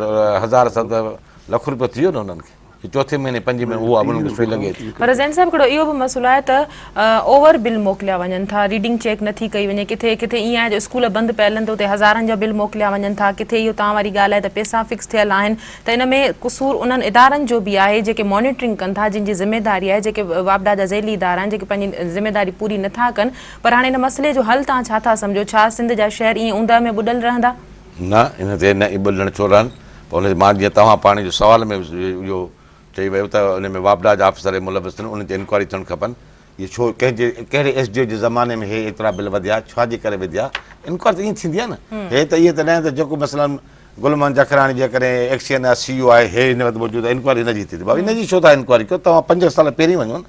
هزار سان ته لک روپيو ٿي ويو نه انهن کي. چوٿين مهيني پنجين مهيني اها به انهن کي سوئي لڳي ٿي. پر زين صاحب هڪڙو اهو به مسئلو آهي ته اوور بل موڪليا وڃن ٿا ريڊنگ چيڪ نه ٿي ڪئي وڃي ڪٿي ڪٿي ائين آهي جو اسڪول بند پيل آهن ته اتي هزارن جا بل موڪليا وڃن ٿا ڪٿي اهو توهان واري ڳالهه آهي ته پئسا فڪس ٿيل آهن ته ان ۾ قصور انهن ادارن جو به آهي جيڪي مانيٽرنگ ڪن ٿا جن جي ذميداري آهي جيڪي واپڊا جا ذيلي ادارا آهن جيڪي پنهنجي ذميداري پوري نه ٿا ڪن پر هاڻي ان مسئلي جو حل توهان ڇا ٿا سمجهو ڇا سنڌ جا شهر ائين اوندهه ۾ ٻڏل رهندا؟ نه ان تي نه ئي ٻڏڻ ڇو رهن پر ان تي مان جيئن توهان پاڻي جو سوال ۾ اهو چئي ويو ته ان ۾ واپڊا جا آفيسر ملوث ٿين انهن تي انڪوائري ٿيڻ کپن اهي ڇو ڪنهن جي ڪهڙي ايس ڊي او جي زماني ۾ هي ايترا بل وڌيا ڇا جي ڪري وڌيا انڪوائري ته ائين ٿيندي آهي نه هي ته ائين ته ناهي ته جيڪو مثلا گل محمد جکراڻي جيڪڏهن ايڪسين يا سي او آهي هي هن وقت موجود آهي انڪوائري هن جي ٿي بابا ان جي ڇو ٿا انڪوائري ڪيو توهان 5 سال پهرين وڃو نه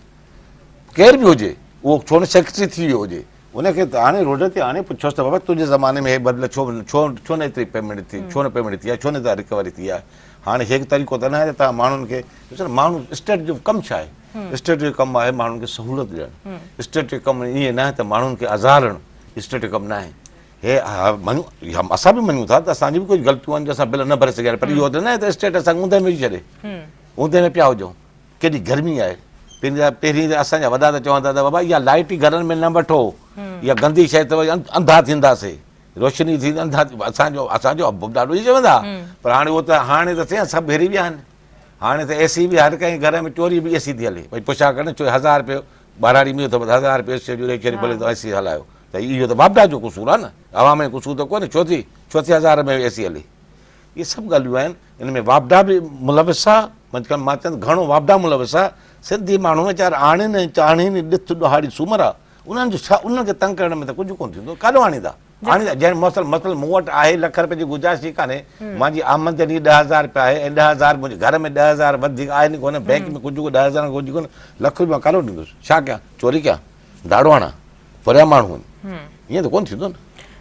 ڪير به هجي اهو ڇو نه سيڪريٽري ٿي ويو هجي ان کي آڻي روڊ تي آڻي پڇوس ته بابا تنهنجي زماني ۾ هي بدل ڇو ڇو ڇو نه ايتري پيمينٽ ٿي ڇو نه پيمينٽ ٿي آهي ڇو نه ايترا رڪوري ٿي آهي هاڻي هي طريقو ته نه آهي ته توهان ماڻهن کي ڏسو نه ماڻهو اسٽيٽ جو ڪم ڇا آهي اسٽيٽ جو ڪم آهي ماڻهن کي سهولت ڏيڻ اسٽيٽ جو ڪم ائين نه آهي ته ماڻهن کي آزارڻ اسٽيٽ جو ڪم نه آهي هي مڃون اسان به مڃون ٿا ته اسان جي به ڪجهه غلطيون آهن جو اسان بل نه ڀري سگهيا آهيون پر اهو ته نه آهي ته اسٽيٽ اسان کي اوندهه ۾ وجهي ڇڏي اوندهه ۾ پيا هجون ڪيڏي گرمي آهي پهرين ته اسان جا وڏا ته چوندا ته بابا اها لائٽ ئي گهرن ۾ نه وٺو اها گندي شيء اٿو انڌا ٿينداسي روشني ٿي انڌا اسان جو اسان جو ابو ڏاڏو ئي چوندا پر هاڻي اهو ته هاڻي ته سائين سڀ هري ويا آهن هاڻي ته اي سي به هر ڪنهن گهر ۾ چوري به اي سي ٿي هلي ڀئي پڇا ڪر نه ڇو 1000 رپيو ٻهراڙي ۾ اٿو 1000 رپيو اي سي جو ڏئي ڇڏي ڀلي اي سي هلايو ته اهو ته واپڊا جو قصور آهي نه عوام جو قصور ته ڪونهي ڇو ٿي ڇو ٿي 1000 ۾ اي سي هلي اهي سڀ ڳالهيون آهن ان ۾ واپڊا به ملوث آهي مان چوان گهڻو واپڊا ملوث آهي سنڌي ماڻهو ويچارا آڻين ۽ چاڻين ڏٿ ڏهاڙي سومرا انهن جو ڇا انهن کي تنگ ڪرڻ ۾ ته ڪجهه ڪونه ٿيندو ڪاڏو آڻيندا آڻيندا جنهن مثل مثل مون وٽ آهي لک رپئي جي گنجائش ئي ڪانهي منهنجي آمدني 10000 رپيا آهي ۽ 10000 منهنجي گهر ۾ 10000 وڌيڪ آهن ئي ڪونه بئنڪ ۾ ڪجهه 10000 کان ڪجهه ڪونه لک رپيا مان ڪاڏو ڏيندس ڇا ڪيان چوري ڪيان ڌاڙو هڻان پريان ماڻهو آهن ائين ته ڪونه ٿيندو نه.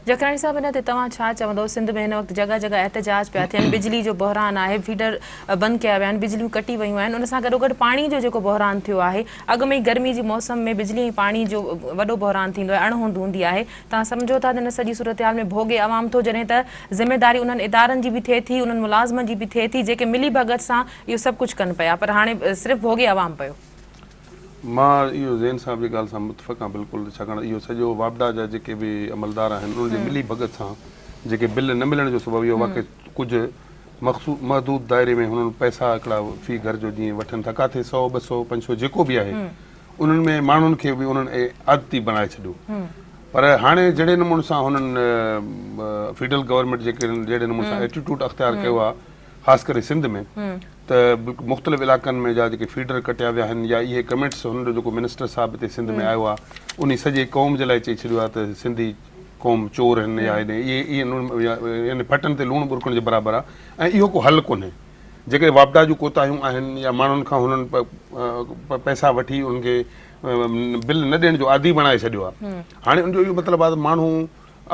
جکراڻي صاحب ان تي توهان ڇا چوندو سنڌ ۾ هن وقت جڳهه جڳهه احتجاج پيا ٿين بجلي جو بحران آهي فيڊر بند ڪيا ويا آهن بجليون ڪٽي ويون آهن ان سان گڏوگڏ پاڻي جو جيڪو بحران ٿيو آهي اڳ ۾ ئي گرمي جي موسم ۾ بجلي ۽ پاڻي جو وڏو بحران ٿيندو آهي اڻ هوند هوندي آهي توهان سمجهو ٿا ته ان سڄي صورتحال ۾ ڀوڳي عوام ٿو جڏهن ته ذميداري انهن ادارن جي به ٿئي ٿي انهن ملازمن جي به ٿئي ٿي جيڪي ملي ڀڳت سان اهو سڀ ڪجهه ڪن پيا پر هاڻي صرف ڀوڳي عوام پيو. مان اهو زين صاحب جي ڳالهه سان متفق آهيان بلڪل ڇاڪاڻ ته اهو سڄو واپڊا جا جيڪي به عملدار آهن انهن جي ملي ڀڳت سان جيڪي بل نه ملڻ جو سبب اهو واقعي ڪجهه مخصوص محدود دائري ۾ هنن پئسا هڪڙا في گهر جو جيئن وٺن ٿا ڪاٿي سئو ٻه سئو پنج سئو جيڪو به آهي انهن ۾ ماڻهن کي به انهن عادتي بڻائي ڇڏيو پر هاڻي جهڙي نموني سان هنن فيڊرل گورنمينٽ جيڪي جهڙي نموني سان ايٽيٽيوڊ اختيار ڪيو آهي خاص ڪري سنڌ ۾ ته مختلف علاقن ۾ جا جيڪي فيڊر ڪٽيا ويا آهن يا اهي ڪمينٽس هن جو جيڪو منسٽر صاحب هتي سنڌ ۾ آيو آهي انهي سڄي قوم جي لاء چئي ڇڏيو آهي ته سنڌي قوم چور آهن يا اهي اهي يعني ڦٽن تي لوڻ ٻرڪڻ جي برابر آهي ۽ اهو ڪو حل ڪونهي جيڪڏهن واپڊا جون ڪوتاهيون آهن يا ماڻهن کان هنن پئسا وٺي انهن کي بل نه ڏيڻ جو عادي بڻائي ڇڏيو آهي هاڻي ان جو اهو مطلب آهي ته ماڻهو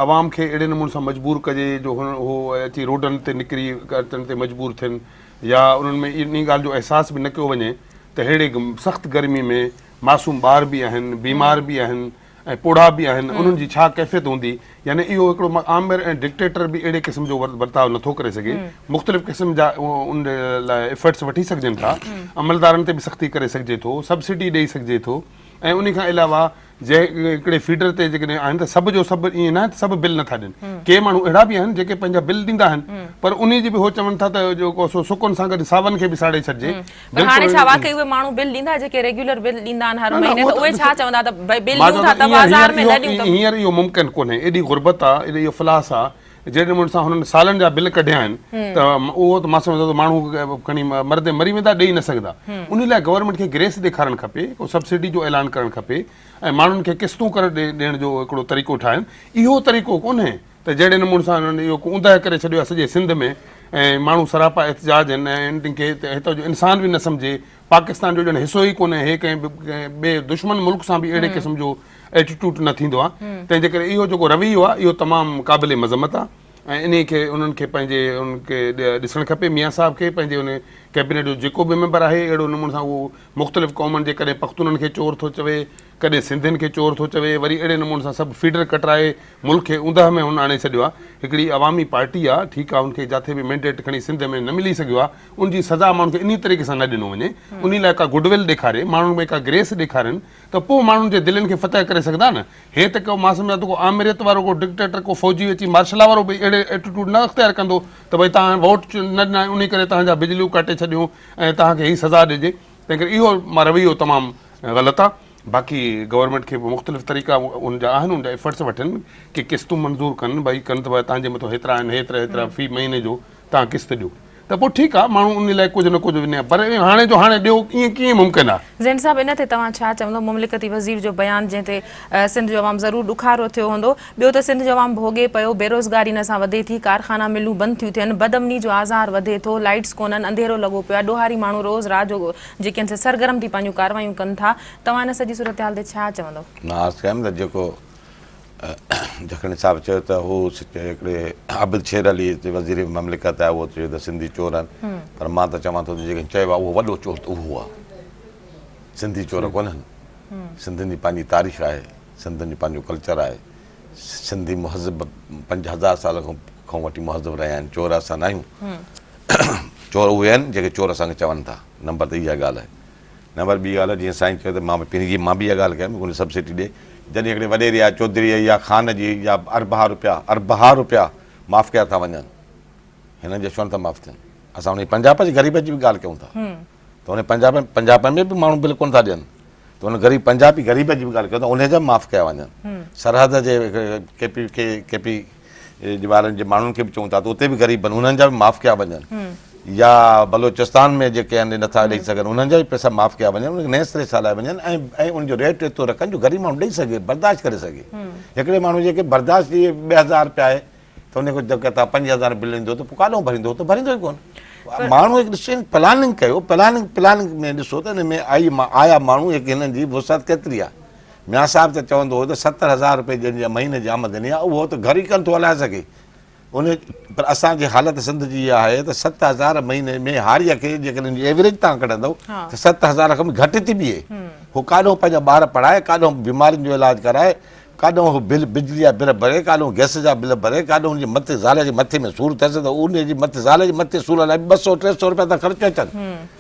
عوام کي اهڙي نموني سان مجبور ڪجي جو هو اچي روڊن تي نڪري اچڻ تي مجبور ٿين يا انهن ۾ انهي ڳالهه جو احساس به نه ڪيو وڃي ته ههڙي سخت گرمي ۾ معصوم ٻار به آهن بيمار به آهن ۽ پوڙها به آهن انهن جي ڇا ڪيفيت هوندي يعني اهو هڪڙو آمر ۽ ڊڪٽيٽر به اهڙي قسم جو ورتاء نٿو ڪري سگهي مختلف قسم جا ان لاء افرٽس وٺي سگهجن ٿا عملدارن تي به سختي ڪري سگهجي ٿو سبسڊي ڏئي سگهجي ٿو ۽ انهي کان علاوه جنهن هڪڙي فيڊر تي جيڪڏهن آهن ته سڀ جو سڀ ائين ناهي ته سڀ بل نٿا ڏين ڪي ماڻهو اهڙا به آهن جيڪي پنهنجا بل ڏيندا آهن پر انهي جي به هو چون ٿا ته جيڪو سو سڪن سان گڏ ساون کي به ساڙي ڇڏجي پر هاڻي ڇا واقعي اهي ماڻهو بل ڏيندا جيڪي ريگيولر بل ڏيندا آهن هر مهيني ته اهي ڇا چوندا ته ڀئي بل ڏيون ٿا ته بازار ۾ نه ڏيون ته هينئر اهو ممڪن ڪونهي ايڏي غربت آ ايڏي اهو افلاس آ جهڙي نموني سان هنن سالن جا بل ڪڍيا آهن ته اهو ته مان سمجهان ٿو ته ماڻهو کڻي مردي مري ويندا ڏئي نه سگهندا انهي لاء گورنمينٽ کي گريس ڏيکارڻ کپي ڪو سبسڊي جو اعلان ڪرڻ کپي ۽ ماڻهن کي قسطون ڪري ڏيڻ جو هڪڙو طريقو ٺاهن اهو طريقو ڪونهي ته جهڙي نموني سان هنن اهو اوندهه ڪري ڇڏيو آهي سڄي سنڌ ۾ ۽ ماڻهو سراپا احتجاج آهن ۽ انهن کي هتان جو انسان به نه سمجهي پاڪستان جو ڄڻ حصو ئي ڪونهي هي ڪنهن به ٻئي دشمن ملڪ سان به اهڙي قسم جو ايٽيٽيوڊ نه ٿيندو آهي تنهن جي ڪري اهو جيڪو رويو آهي اهو تمام قابل مذمت آهي ۽ انهي کي انهن کي پنهنجي انهن کي ڏسڻ کپي ميان صاحب کي پنهنجي ان ڪيبنيٽ جو جيڪو به ميمبر آهي اهڙو نموني سان اهو مختلف قومن جي ڪڏهن پختونن کي چور ٿو چوي ڪڏهن سنڌين کي چور ٿو چوي وري اهڙي نموني سان سڀ فيڊر ڪٽرائي ملڪ کي اوندهه ۾ هن آڻي ڇڏيو آهي هڪڙي عوامي پارٽي آهي ٺيڪ آهي ان کي جاٿي به مينڊيٽ کڻي سنڌ ۾ نه ملي سگهيو آهي ان جي سزا ماڻهن کي انهي طريقي سان نه ڏنو وڃي، انهي لاء ڪا گڊ ول ڏيکاري، ماڻهن ۾ ڪا گريس ڏيکارين ته پوء ماڻهن جي دلين کي فتح ڪري سگهندا نه. هي ته ڪو مان سمجهان ٿو ڪو آمريت وارو ڪو ڊڪٽيٽر ڪو فوجي اچي مارشلا وارو به اهڙي ايٽيٽيوڊ نه اختيار ڪندو ته ڀئي توهان ووٽ نه ڏنا انهي ڪري توهان جا بجليون ڪاٽي ڇڏيون ۽ توهان کي هي سزا ڏجي تنهن ڪري اهو رويو تمام غلط آ. باقي گورنمينٽ کي به مختلف طريقا ان جا آهن ان جا ايفرٽس وٺن ڪي قسطون منظور ڪن ڀئي ڪن ته ڀئي توهان جي مٿو هيترا آهن هيترا هيترا في مهيني جو توهان قسط ڏيو ته پوء ٺيڪ آ ماڻهو ان لاء ڪجهه نه ڪجهه وڃي پر هاڻي جو هاڻي ڏيو ائين ڪيئن ممڪن آ. زين صاحب ان تي توهان ڇا چوندو مملڪتي وزير جو بيان جنهن تي سنڌ جو عوام ضرور ڏکارو ٿيو هوندو ٻيو ته سنڌ جو عوام ڀوڳي پيو بيروزگاري ان سان وڌي ٿي ڪارخانا ملون بند ٿيون ٿين بدامني جو آزار وڌي ٿو لائيٽس ڪونهن انڌيرو لڳو پيو آهي ڏوهاري ماڻهو روز رات جو جيڪي آهن سي سرگرم ٿي پنهنجون ڪاروايون ڪن ٿا توهان ان سڄي صورتحال تي ڇا چوندو. مان عرض ڪيم ته جيڪو جکڻي صاحب چيو ته هو هڪڙي عابد شير علي هتي وزير مملڪت آهي اهو چيو ته سنڌي چور آهن پر مان ته چوان ٿو ته جيڪڏهن چيو آهي اهو وڏو چور ته اهو آهي سنڌي چور ڪونهن سنڌين جي پنهنجي تاريخ آهي سنڌين جو پنهنجو ڪلچر آهي سنڌي مهذب 5000 سال کان وٺي مهذب رهيا آهن چور اسان نه آهيون چور اهي آهن جيڪي چور اسان کي چون ٿا نمبر ته اها ڳالهه آهي نمبر ٻي ڳالهه جيئن سائين چيو ته مان به پهرين جي مان به اها ڳالهه ڪيم ڪو سبسڊي ڏي جڏهن هڪڙي وڏيري يا چوڌري يا خان جي يا اربها روپيا اربها روپيا معاف ڪيا ٿا وڃن هنن جا ڇو نٿا معاف ٿين اسان ان پنجاب جي غريب جي به ڳالهه ڪيون ٿا ته ان پنجاب پنجاب ۾ به ماڻهو بل ڪونه ٿا ڏين ته ان غريب پنجابي غريب جي به ڳالهه ڪيون ٿا ان جا معاف ڪيا وڃن سرحد جي ڪي پي ڪي ڪي پي جي وارن جي ماڻهن کي به چئون ٿا ته اتي به غريب آهن انهن جا به معاف ڪيا وڃن يا بلوچستان ۾ جيڪي آهن نٿا ڏئي سگهن انهن جا به پئسا معاف ڪيا وڃن انهن کي نئين سري سالايا وڃن ۽ ۽ ان جو ريٽ ايترو رکن جو غريب ماڻهو ڏئي سگهي برداشت ڪري سگهي هڪڙي ماڻهو جيڪي برداشت جي 2000 رپيا آهي ته ان کي جيڪي تان 5000 بل ايندو ته پوء ڪاڏو ڀريندو ته ڀريندو ئي ڪونه ماڻهو هڪ ڏسو پلاننگ ڪيو پلاننگ پلاننگ ۾ ڏسو ته ان ۾ آئي آيا ماڻهو هڪ هنن جي وسعت ڪيتري آهي ميان صاحب ته چوندو هو ته 70,000 روپيه جنهن جي مهيني جي آمدني آهي اهو ته گهر ئي ڪونه ٿو هلائي سگهي. ان پر اسان جي حالت سنڌ جي اها آهي ته 7,000 مهيني ۾ هاريء کي جيڪڏهن ان جي ايوريج تان ڪڍندؤ ته 7,000 کان به گهٽ ٿي بيهي. هو ڪاڏهون پنهنجا ٻار پڙهائي، ڪاڏهون بيمارين جو علاج ڪرائي، ڪاڏهون هو بل بجلي جا بل ڀري، ڪاڏهون گئس جا بل ڀري، ڪاڏهون ان جي مٿي زال جي مٿي ۾ سور اٿس ته ان جي مٿي زال جي مٿي سور لاء به 200 300 روپيا ٿا خرچ اچن.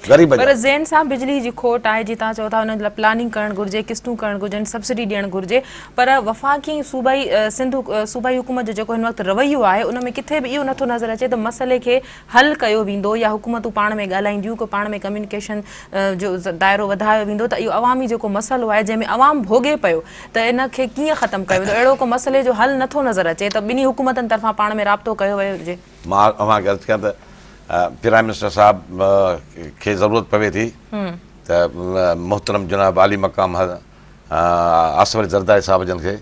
غريب جا. پر زين صاحب بجلي جي کوٽ آهي جي توهان چئو ٿا ان لاء پلاننگ ڪرڻ گهرجي قسطون ڪرڻ گهرجن سبسڊي ڏيڻ گهرجي پر وفاقي ۽ صوبائي سنڌ صوبائي حڪومت جو جيڪو هن وقت رويو آهي ان ۾ ڪٿي به اهو نٿو نظر اچي ته مسئلي کي حل ڪيو ويندو يا حڪومتون پاڻ ۾ ڳالهائينديون ڪو پاڻ ۾ ڪميونيڪيشن جو دائرو وڌايو ويندو ته اهو عوامي جيڪو مسئلو آهي جنهن ۾ عوام ڀوڳي پيو ته ان کي ڪيئن ختم ڪيو ويندو اهڙو ڪو مسئلي جو حل نٿو نظر اچي ته ٻنهي حڪومتن طرفان پاڻ ۾ رابطو ڪيو ويو هجي. مان اوهان کي عرض ڪيان ته پرائم منسٽر صاحب کي ضرورت پوي ٿي ته محترم جناب عالي مقام آصف علي زرداري صاحب جن کي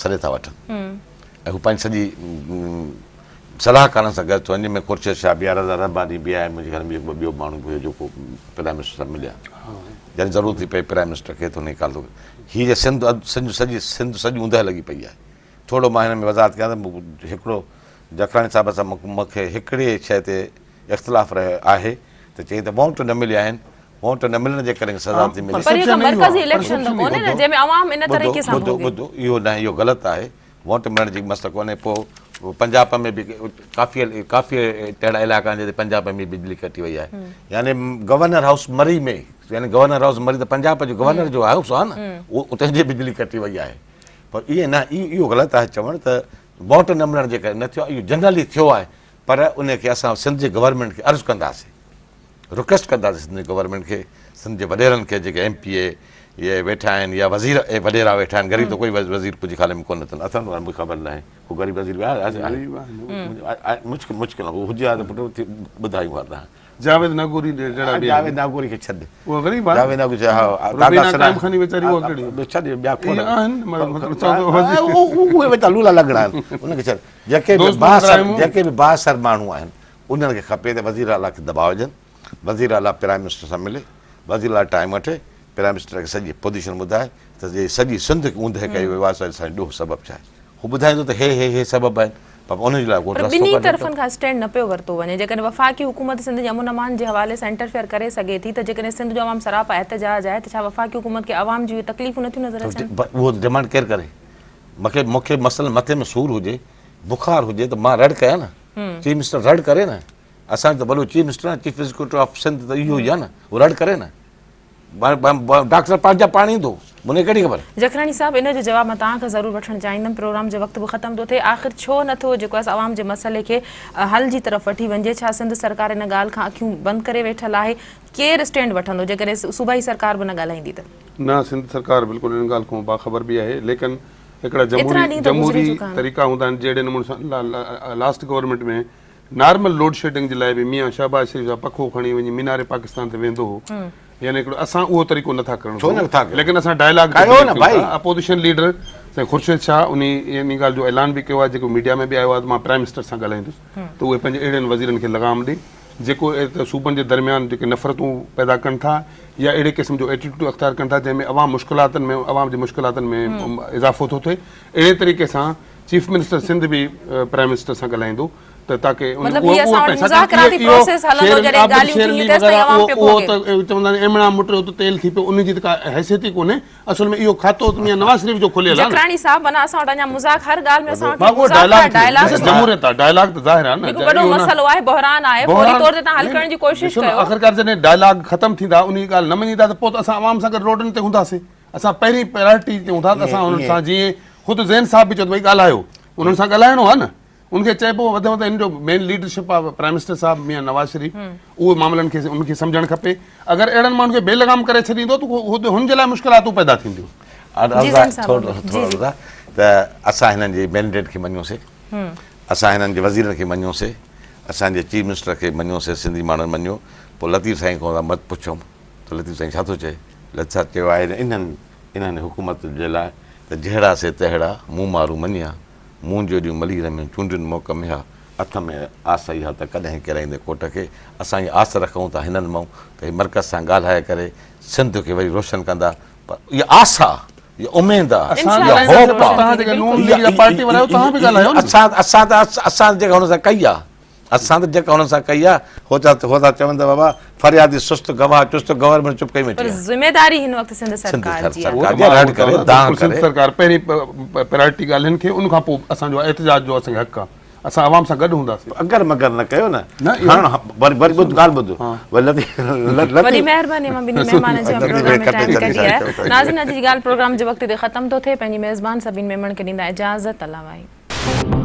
سڏي ٿا وٺن ۽ هو پنهنجي سڄي صلاحڪارن سان گڏ ٿو وڃي جنهن ۾ خورشيد شاهه به آهي رضا رباني به آهي منهنجي خيال ۾ هڪ ٻيو ماڻهو به هيو جيڪو پرائم منسٽر سان مليا جڏهن ضرورت ٿي پئي پرائم منسٽر کي ته ان کي ڪال ٿو هي جي سنڌ سنڌ سڄي سنڌ سڄي اوندهه لڳي پئي آهي ٿورو مان هن ۾ وضاحت ڪيان ته هڪڙو جکراڻي صاحب سان مون کي هڪڙي شيء تي اختلاف رهيو آهي ته چيائين ته ووٽ نه مليا آهن، ووٽ نه ملڻ جي ڪري سزا ٿي ملي. پر هي ڪا مرڪزي اليڪشن ته ڪونهي نه جنهن ۾ عوام ان طريقي سان ٻڌو ٻڌو اهو نه اهو غلط آهي ووٽ ملڻ جي مسئلو ڪونهي پوء پنجاب ۾ به ڪافي ڪافي اهڙا علائقا آهن جتي پنجاب ۾ بجلي ڪٽي وئي آهي يعني گورنر هائوس مري ۾ يعني گورنر هائوس مري ته پنجاب جو گورنر جو هائوس آهي نه اتي جي بجلي ڪٽي وئي آهي پر ائين نه اهو غلط آهي چوڻ ته ووٽ نه ملڻ جي ڪري نه ٿيو آهي اهو جنرلي ٿيو آهي پر ان کي اسان سنڌ جي گورنمينٽ کي عرض ڪنداسين رڪويسٽ ڪنداسين سنڌ جي گورنمينٽ کي سنڌ جي وڏيرن کي جيڪي ايم پي اي ويٺا آهن يا وزير وڏيرا ويٺا آهن غريب ته ڪوئي وزير ڪجهه خالي ۾ ڪونه اٿن اسان مونکي خبر ناهي ڪو غريب وزير به آهي مشڪل مشڪل هجي ها ته پٽ ٻڌايون ها تان جاويد ناگوري جهڙا ٻيا جاويد ناگوري کي ڇڏ اهو غريب آهي جاويد ناگوري ها روبينا قائم خاني ويچاري اها ڪهڙي ڇڏ ٻيا کوڙ آهن مطلب چوندو اهي ويچارا لولا لڳڙا آهن ان کي ڇڏ جيڪي به بااثر جيڪي به بااثر ماڻهو آهن انهن کي کپي ته وزير اعليٰ کي دٻاء وجهن وزير اعليٰ پرائم منسٽر سان ملي وزير اعليٰ ٽائيم وٺي پرائم منسٽر کي سڄي پوزيشن ٻڌائي ته سڄي سنڌ کي اوندهه ڪئي ويو آهي اسان جو ڏوهه سبب ڇا آهي هو ٻڌائيندو ته هي هي هي سبب آهن پر انهن جي لاء ڪو پر رستو ٻنهي ڪڍي ته. طرفن کان اسٽينڊ نه پيو ورتو وڃي. جيڪڏهن وفاقي حڪومت سنڌ جي امن امان جي حوالي سان انٽرفيئر ڪري سگهي ٿي ته جيڪڏهن سنڌ جو عوام سراپا احتجاج آهي ته ڇا وفاقي حڪومت کي عوام جون اهي تڪليفون نٿيون نظر اچن؟ اهو ڊمانڊ ڪير ڪري؟ مونکي مونکي مثلاً مٿي ۾ سور هجي بخار هجي ته مان رڙ ڪيان نه چيف منسٽر رڙ ڪري نه اسان جو ته وڏو چيف منسٽر آهي چيف ايگزيڪيوٽو آف سنڌ ته اهو ئي آهي نه هو رڙ ڪري نه ڊاڪٽر پنهنجا پاڻ ايندو مون کي ڪهڙي خبر. جکراڻي صاحب ان جو جواب مان توهان کان ضرور وٺڻ چاهيندم پروگرام جو وقت به ختم ٿو ٿئي آخر ڇو نه ٿو جيڪو آهي عوام جي مسئلي کي حل جي طرف وٺي وڃجي ڇا سنڌ سرڪار ان ڳالهه کان اکيون بند ڪري ويٺل آهي ڪير اسٽينڊ وٺندو جيڪڏهن صوبائي سرڪار به نه ڳالهائيندي ته. نه سنڌ سرڪار بلڪل ان ڳالهه کان باخبر به آهي ليڪن هڪڙا ايترا جمهوري ڏينهن ته گذري جمهوري چڪا آهن. طريقا هوندا آهن جهڙي نموني سان last government ۾ normal load shedding جي لاء به ميان شهباز شريف صاحب پکو کڻي وڃي مينار پاڪستان تي ويندو هو يعني هڪڙو اسان اهو طريقو نٿا ڪرڻ ڇو نٿا ڪيو ليڪن اسان ڊائلاگ ڪيو نه ڀائي اپوزيشن ليڊر سائين خورشيد شاهه انهي انهي ڳالهه جو اعلان به ڪيو آهي جيڪو ميڊيا ۾ به آيو آهي ته مان پرائم منسٽر سان ڳالهائيندس ته اهي پنهنجي اهڙن وزيرن کي لغام ڏي جيڪو صوبن جي درميان جيڪي نفرتون پيدا ڪن ٿا يا اهڙي قسم جو ايٽيٽيوڊ اختيار ڪن ٿا جنهن ۾ عوام مشڪلاتن ۾ عوام جي مشڪلاتن ۾ اضافو ٿو ٿئي اهڙي طريقي سان چيف منسٽر سنڌ به پرائم منسٽر سان ڳالهائيندو ته تاڪه ان مطلب هي اسان وٽ مذاڪراتي پروسيس هلندو جڏهن ڳالهيون ٿينديون تيستائين عوام پيو اهو ته چوندا آهن ايمڻا مٽيو ته تيل ٿي پيو ان جي ته ڪا حيثيت ئي ڪونهي اصل ۾ اهو کاتو ته ميان نواز شريف جو کليل آهي نه. جکراڻي صاحب معنيٰ اسان وٽ اڃا مذاڪ هر ڳالهه ۾ اسان وٽ مذاڪرا ڊائلاگ جمهوريت آهي ڊائلاگ ته ظاهر آهي نه هڪ وڏو مسئلو آهي بحران آهي فوري طور تي توهان حل ڪرڻ جي ڪوشش ڪيو. آخرڪار جڏهن ڊائلاگ ختم ٿيندا انهي ڳالهه نه مڃيندا ته پوء ته اسان عوام سان گڏ روڊن تي هونداسين اسان پهرين پرائرٽي چئون ٿا ته اسان انهن سان جيئن خود زين صاحب به چيو ته ڀئي ڳالهايو انهن سان ڳالهائڻو آهي نه ان کي چئبو وڌ ۾ وڌ هن جو مين ليڊرشپ آهي پرائم منسٽر صاحب ميان نواز شريف اهي معاملن کي ان کي سمجهڻ کپي اگر اهڙن ماڻهن کي بي لغام ڪري ڇڏيندو ته خود هن جي لاء مشڪلاتون پيدا ٿينديون. ٿورو ٿورو ته اسان هنن جي مينڊيٽ کي مڃيوسي اسان هنن جي وزيرن کي مڃيوسي اسان جي چيف منسٽر کي مڃيوسي سنڌي ماڻهن مڃيو پوء لطيف سائين کان مت پڇيم ته لطيف سائين ڇا ٿو چئي لطيف صاحب چيو آهي انهن انهن حڪومت جي لاء ته جهڙا سي تهڙا مون مارو مڃيا مون جيڏيون ملير ۾ چونڊين موڪ ميها، اٿ ۾ آس اها ته ڪڏهن ڪيرائيندي ڪوٽ کي، اسان اها آس رکون ٿا هنن مئون ته هي مرڪز سان ڳالهائي ڪري سنڌ کي وري روشن ڪندا پر اها آس آ، اها اميد آ، اسان اها ڳالهائينداسين هوپ پر آ. توهان جيڪا نون ليگ يا پارٽي وارا آهيو توهان به ڳالهايو نه. اسان اسان ته اسان جيڪا هن سان ڪئي آ اسان ته جيڪا هنن سان ڪئي آهي، هو ٿا هو ٿا چون ته بابا فريادي سست گواهه چست گورنمينٽ چپ ڪئي پر ويٺي آهي. ذميداري هن وقت سنڌ سنڌ سرڪار جي آهي. سرڪار جي آهي، رڙ ڪري دانهن سنڌ ڪري. سرڪار پهرين پرائرٽي ڳالهين کي ان کان پوء اسان جو احتجاج جو اسان کي حق آهي اسان عوام سان گڏ هونداسين. اگر مگر نه ڪيو نه هڻ وري وري ٻڌ ڳالهه ٻڌ وري لطيف وڏي مهرباني اوهان ٻنهي مهمانن جي اوهان پروگرام ۾ ٽائيم ڪڍي آهي. ناظرين اڄ جي ڳالهه پروگرام جو وقت هتي ختم ٿو ٿئي پنهنجي ميزبان سبين ميمڻ کي ڏيندا اجازت الله واهي.